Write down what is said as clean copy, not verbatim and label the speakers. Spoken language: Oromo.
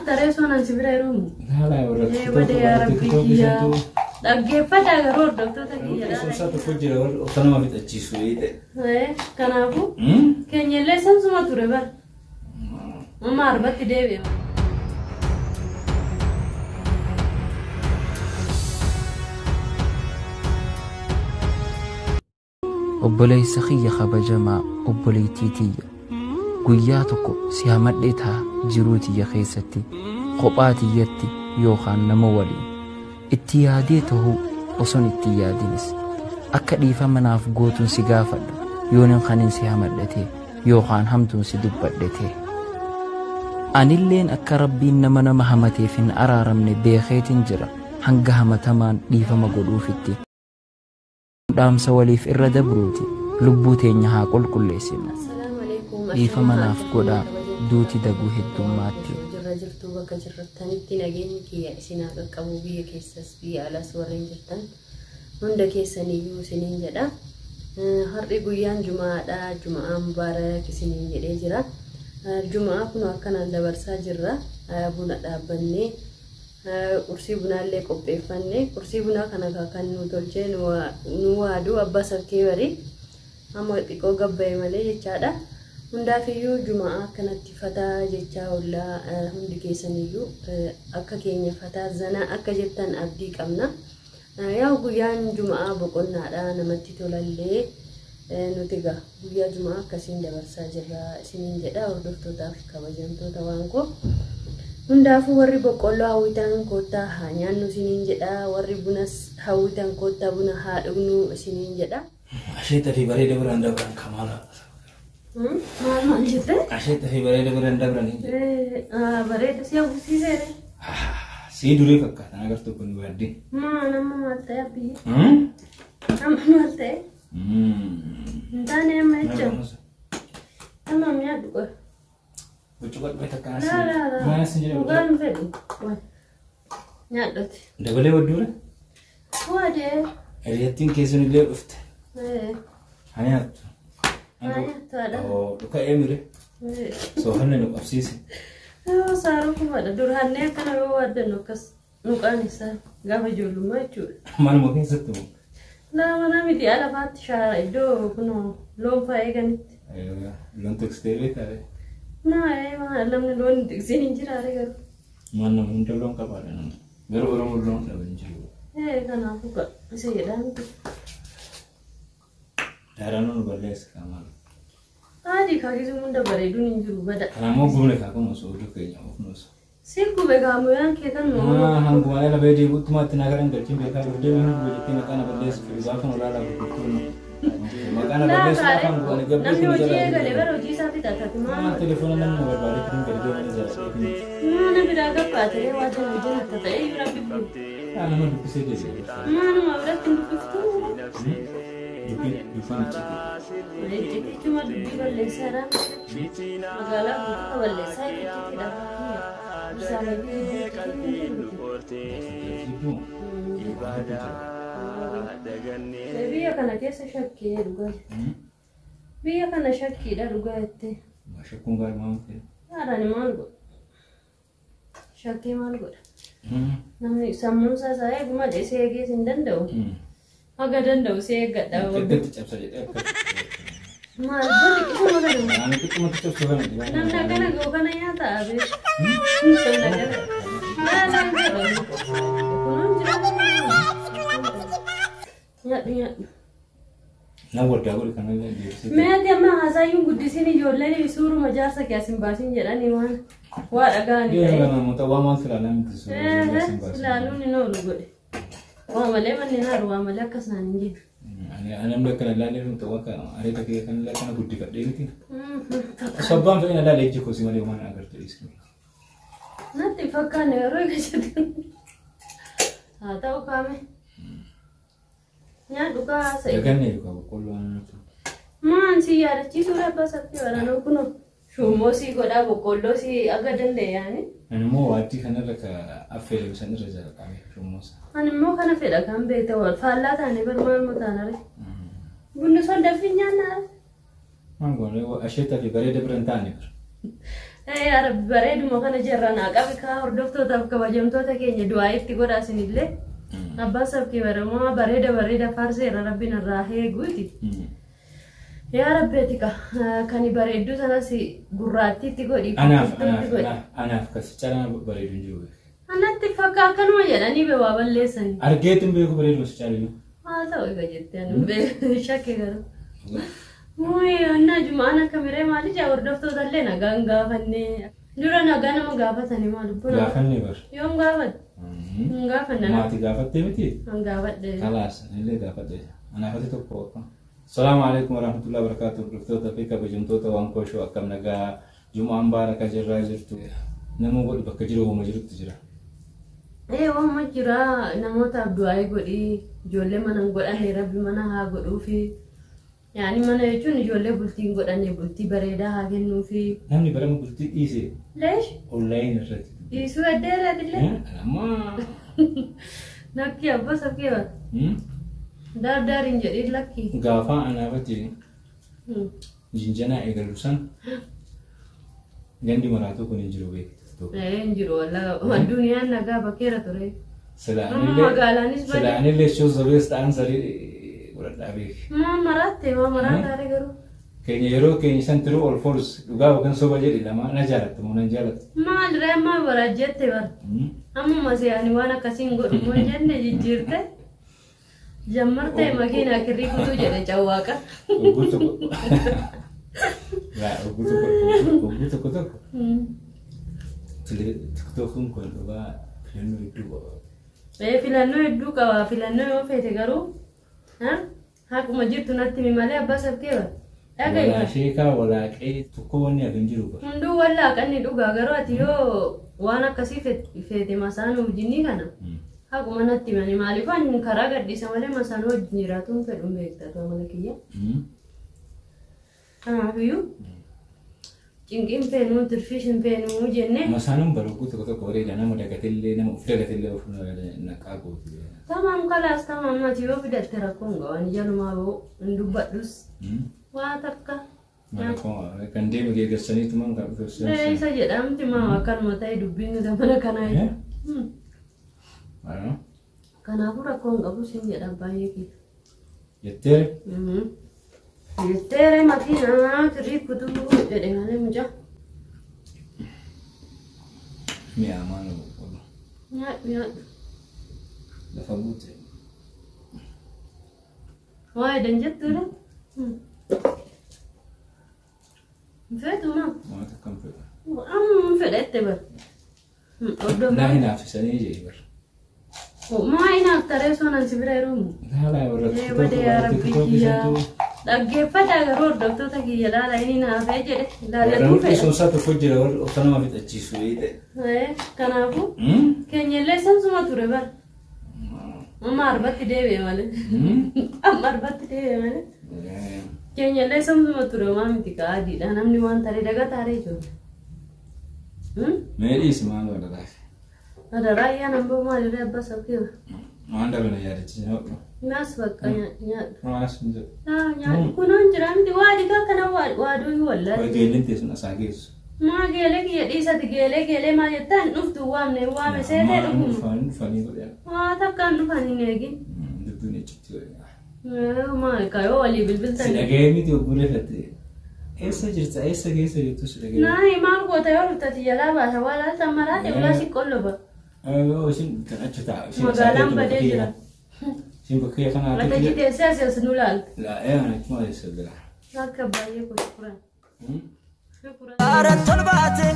Speaker 1: Nyaatta reesoo nan si bira yeroo
Speaker 2: Haala warra
Speaker 1: Ee, badee yaa Rabbi kiyya. Dhaggeeffadhaa garuu hordoftoota kiyya.
Speaker 2: Keessumsaa tokko jira warra of nama fixachiisu beekte.
Speaker 1: Kanaafuu keenyallee sansuma ture bara. Amma arbatti deebi'e.
Speaker 3: Obboleessa kiyya kabajamaa, obboleettii tiyya, guyyaa tokko si hamadhee ta'a jiruu tiyya keessatti, kophaa tiyyatti yookaan nama waliin itti yaadee ta'uu oson itti yaadinis, akka dhiifama naaf gootuun si gaafadha yoonin kanin si hamadhate yookaan hamtuun si dubbadhe ta'e. Anilleen akka Rabbiin nama nama hamateef hin araaramne beekeetin jira hanga hamatamaan dhiifama godhuufitti. Dhaamsa waliif irra dabruuti lubbuu teenya haa qulqulleessinu. Dhiifama naaf godhaa duuti daguu heddummaatti.
Speaker 1: Jirra jirtuu bakka jirtanitti nageenyi kiyya isin haa qaqqabu, biyya keessas biyya alas warreen jirtan hunda keessaniyyuu isiniin jedha. Har'i guyyaan Jumaadha. Juma'aa mubaarak isiniin jedhee jira. Juma'aa kun akkanaan dabarsaa jirra. Buna dhaabbannee qursii bunaallee qopheeffanne. Qursii bunaa kana kan nu tolchee nu waadu abbaa sabkee barii amma xiqqoo gabba'e malee jechaadha. Hundaafiyyuu Juma'aa akkanatti fataa jechaa ollaa, hundi keessaniyyuu akka keenya fataa zanaa akka jettan abdii qabna. Yaa guyyaan Juma'aa boqonnaadha, namatti tolallee. Nuti egaa guyyaa Juma'aa akkasiin dabarsaa jirra isiniin jedha hordoftootaaf kabajamtoota waan koo. Hundaafuu warri boqqolloo hawwitan koottaa haa nyaannu isiniin jedha, warri bunas hawwitan koottaa buna haa dhugnu isiniin jedha.
Speaker 2: Asheeta fi bareeda biraan dabran kamaala.
Speaker 1: Maal maal jette?
Speaker 2: Asheeta fi bareeda biraan dabran hin jedhe.
Speaker 1: Bareeda si hawwisiiseere.
Speaker 2: Sii durii fakkaatan agartuu kun waaddin.
Speaker 1: Maa nama maal ta'e abiyyi? Amma maal ta'e? Hin taane amma jechuun. Amma nyaadhu qofa.
Speaker 2: Buccuqa dhufee takka
Speaker 1: Laa laa laa.
Speaker 2: Maal sin jedhe?
Speaker 1: Dhugaan hin fedhu. Nyaadhuti.
Speaker 2: Dabalee wadduure?
Speaker 1: Waadee.
Speaker 2: Hiriyyattiin keessan illee dhufte. Haa nyaattu.
Speaker 1: Haa nyaattu.
Speaker 2: Dhuka eemire. Soofanne nu qabsiise.
Speaker 1: Saaruu kumadha. Durhannee akkana yoo waaddannu akkas nu qaanessa gaafa ijoollummaa jechuudha.
Speaker 2: Manuma keessatti moo?
Speaker 1: Laa mana miti, ala faatti shaara iddoo kunoo loon fa'aa eeganitti.
Speaker 2: Loon tiksitee beektaa?
Speaker 1: Naa namni loon hin tiksiin hin jiraare garuu.
Speaker 2: Maal nama hunda loon qabaadha nama. Garuu Oromoon loon dhaba hin jiru.
Speaker 1: Kanaafuu isa jedhaa miti.
Speaker 2: Daaraan nu balleessa qaamaan.
Speaker 1: Haadhi kaakisuu hunda bareeduun hin jiru bada.
Speaker 2: Kanaammoo gubne kaa kun osoo oduu keenya of nuusa.
Speaker 1: Si gube kaamuyaan kee kan nu.
Speaker 2: Hanguma ala bee deebi'uttumaatti naa garan galchiin beekaa dhuftee hin gube jettee maqaa na balleessu fi dhugaa kan olaalaa gurgurtuu maqaa na balleessu afaan gubaan gabbee.
Speaker 1: Namni hojii eegale bara hojii isaa fixatati maal.
Speaker 2: Telefoona namni na barbaade firin gadi deemanii jala.
Speaker 1: Mana biraa gabbaatee waan jala hojii natti ta'e iyyuu rabbi gube.
Speaker 2: Nama dubbisee deebi'e.
Speaker 1: Maanuma biratti hin dubbiftu.
Speaker 2: Dubbiin dubbiin iccitii.
Speaker 1: Icciitichuma dubbii balleessaadha. Magaalaa guutuu balleessaa iccitiidha. Biyya kana keessa shakkii dhugaa jette. Biyya kana shakkiidha dhugaa jette.
Speaker 2: Shakkuun gaarii maal ta'e?
Speaker 1: Haadhaan maal godha? Shakkii maal godha? Namni sammuun isaa isaa eegu malee si eegees hin danda'u. Haga danda'u si eeggadha.
Speaker 2: Gaggatti cabsa jedhee akka.
Speaker 1: Maal bari qisuma kana?
Speaker 2: Ani xiqqumatti cabsu kana.
Speaker 1: Namni akkana ga'u kana nyaata abee. Namni akkana. Laalaan jedhamu. Kunuun jira. Nyaadhu nyaadhu.
Speaker 2: Na waddaa godhe kanallee deebisee.
Speaker 1: Meeti amma haasaayyuun guddisiin ijoolleen suuruma jaarsa kee as hin baasin jedhanii waan waa dhaga'anii
Speaker 2: Yoo
Speaker 1: ta'e.
Speaker 2: nama muta waa maal silaalaa miti suuraa sin baasin.
Speaker 1: Silaaluun hin oolu godhe. Waa malee manneen haaru waa malee akkas naan hin jiru.
Speaker 2: Ani namni akkana ilaalee muta waa areeta kee kan illee akkana guddifadhee miti. Osoo abbaan fedhan ilaalee ijji koo si malee waan agartu dhiisne.
Speaker 1: Natti hin fakkaanne yeroo eegachatu. Haa ta'u kaame. Nyaadhu kaa haasa'e.
Speaker 2: Daganne yookaan boqqolloo waan nyaatu.
Speaker 1: Maan si yaadachiisuu abbaa sabbii waraanoo kunoo. Shummoo si godhaa, boqqolloo si aga danda'e yaani.
Speaker 2: Ani immoo waaddii kanarra ka affeelame san irra jalqabe shummoosa.
Speaker 1: Ani immoo kana fedha kan beekta wal faallaa taane bar maal taanare. Bunni son dafii nyaannaa.
Speaker 2: Maal goone asheetaa fi bareeda bira hin taane bara.
Speaker 1: Yaa Rabbi bareeduma kana jirra naa qabi kaa hordoftootaaf kabajamtoota keenya du'aa itti godhaa isinillee. Abbaa sabkii baramaa bareeda bareeda faarseera Rabbiin irraa eeguuti. Yaa Rabbi ati kan bareedduu sanas gurraattiitti godhi.
Speaker 2: Anaaf anaaf anaaf kasi caalaa bareedu hin jiru.
Speaker 1: Anatti fakka akkanuma jedhanii waa balleessani.
Speaker 2: Argeetu hin beeku bareedu si caalu.
Speaker 1: Haa ta'u egaa jettee ani shakke garuu. Annaa jumaan akka miree maali jaa hordoftoota illee nagaan gaafannee. Dura nagaa nama gaafatanii maal buna.
Speaker 2: Gaafannee bar.
Speaker 1: Yoom gaafatte? Hin gaafanne.
Speaker 2: Maatii gaafattee miti?
Speaker 1: Hin gaafadhe.
Speaker 2: Kalaas anillee gaafadhe. Anaafati tokko. Salaamu alaikum warahmatullahi wabarakatuh. Hordoftoota fi kabajamtoota waan kooshoo akkam nagaa jumaan baaraka jirraa jirtu. Nama godhu bakka jiru uuma jirutti jira.
Speaker 1: Waanuma jira namootaaf du'aa godhi ijoollee mana hin godhanne rabbi mana haa godhuufi. Yaani mana jechuun ijoollee bultii hin godhanne bultii bareedaa haa kennuufi.
Speaker 2: Namni barama bultii dhiise.
Speaker 1: Leesh?
Speaker 2: Onlaayin irratti.
Speaker 1: Dhiisuu eddeeraati illee.
Speaker 2: Amma.
Speaker 1: Lakki abbaa sabkee bara. Daar daariin jedhiin lakki.
Speaker 2: Gaafa anaafati jinjanaa eegalu san gandi maraatuu kun hin jiru beektu.
Speaker 1: Hin jiru wallaahi addunyaan nagaa bakkeera ture.
Speaker 2: Silaa anillee show the best answer godhadhaa beeki.
Speaker 1: Maa maraatte maa maraataare garuu.
Speaker 2: Keenya yeroo keenya san true or false dhugaa yookaan soba jedhi lama na jaalatta moo nan jaalatta.
Speaker 1: Maal ree ammaa baraajjette bara. Ammuma si'aani waan akkasiin godhu moo jenne jijjiirte. Jammarte makiinaa kirrii kutuu jedhe cawwaaqa.
Speaker 2: Ogguu tokko. Ogguu tokko tokko. Tiktookiin kun dhugaa filannoo hedduu qaba.
Speaker 1: Filannoo hedduu qaba. Filannoo yoo feete garuu haquma jirtu natti himi malee abbaa sabkee bara. Dhaga'i.
Speaker 2: Walaa sheekaa walaa qe'ee tokko wanni hafe hin jiru bara.
Speaker 1: Hunduu wallaaqanni dhugaa garuu ati yoo waan akkasii feete masaanuu wajjinii kana haquma natti himani maaliif ani karaa gadhiisa malee masaanuu wajjin jiraatuun fedhuun beektaa mala kiyya. Kanaafiyyuu cinqiin feenuu tirfiis hin feenuu jennee.
Speaker 2: Masaanuun bara ogguu tokko tokko bareeda nama dagatillee nama of dagatillee of naqaa gooti.
Speaker 1: Tamaam kalaas tamaam ati yoo fidatte rakkoon qaban jalumaa ba'u hin dubbadhus. Waa takka.
Speaker 2: Kan deemu geeggeessaniitu man kan dhufe.
Speaker 1: Isa jedhamti maa akkanuma ta'e dubbiin zamana kanaa. Kanaafuu rakkoon qabu sin jedha baay'ee kiyya.
Speaker 2: Jettee?
Speaker 1: Jetteere makiinaa kirrii kutuu jedhe malee mucaa.
Speaker 2: Mi'aamaa nama boqqolloo.
Speaker 1: Nyaadhu nyaadhu.
Speaker 2: Lafa buute.
Speaker 1: Waa edan jettuudha. Feetu maa?
Speaker 2: Waan akkam fedha.
Speaker 1: Amma fedhette bara.
Speaker 2: Naa hinaafsisanii jee bara.
Speaker 1: Maa hinaaftaree soonaan si bira yeroo mu?
Speaker 2: Laalaa warra
Speaker 1: Badee yaa Rabbi kiyyaa. Dhaggeeffadhaa garuu hordoftoota kiyya laala inni naafee jedhe laallatuu fedha.
Speaker 2: Soonsaa tokko jira warra of nama fixachiisu.
Speaker 1: Kanaafuu keenyallee sansuma ture bara. Amma arbatti deebi'e malee. Amma arbatti deebi'e malee. Keenyallee sansuma ture maa miti ka adiidha namni waan taree dagataaree jiru.
Speaker 2: Mee dhiisi maal wal
Speaker 1: Adaraa ayyaan amboo maalirree abbaa sabkee.
Speaker 2: Waan dabala yaadachiisa.
Speaker 1: Naas bakka nyaadhu.
Speaker 2: Maas hin jedhu.
Speaker 1: Nyaadhu kunuun jira miti waa digaa kana waaduu hin wallaahi.
Speaker 2: Geelleen teessun asaa geessu.
Speaker 1: Maa geelee kiyya dhiisati geelee geelee maal jettaan dhuftu waamne waame seetee dhuguma.
Speaker 2: Dhufanii dhufanii godhe.
Speaker 1: Waa takkaan dhufan hin eegin.
Speaker 2: Dubbiin iccitti godhe.
Speaker 1: Maal kaayoo walii bilbiltan.
Speaker 2: Si dhaga'ee miti ogguree fatte. Eessa jirta eessa keessa jirtu si dhaga'ee.
Speaker 1: Naani maal goota yoo dhuftati jalaa baasa waa laaltan maraate ulaa si qolloba.
Speaker 2: Isin kan achi ta'a.
Speaker 1: Magaalaan badee jira.
Speaker 2: Isin bakkee kana
Speaker 1: Mata jiteessee asii as nu laalta.
Speaker 2: Laa ee ana achuma eessa jira.
Speaker 1: Akka baay'ee kutukuran.
Speaker 4: Tolbaate.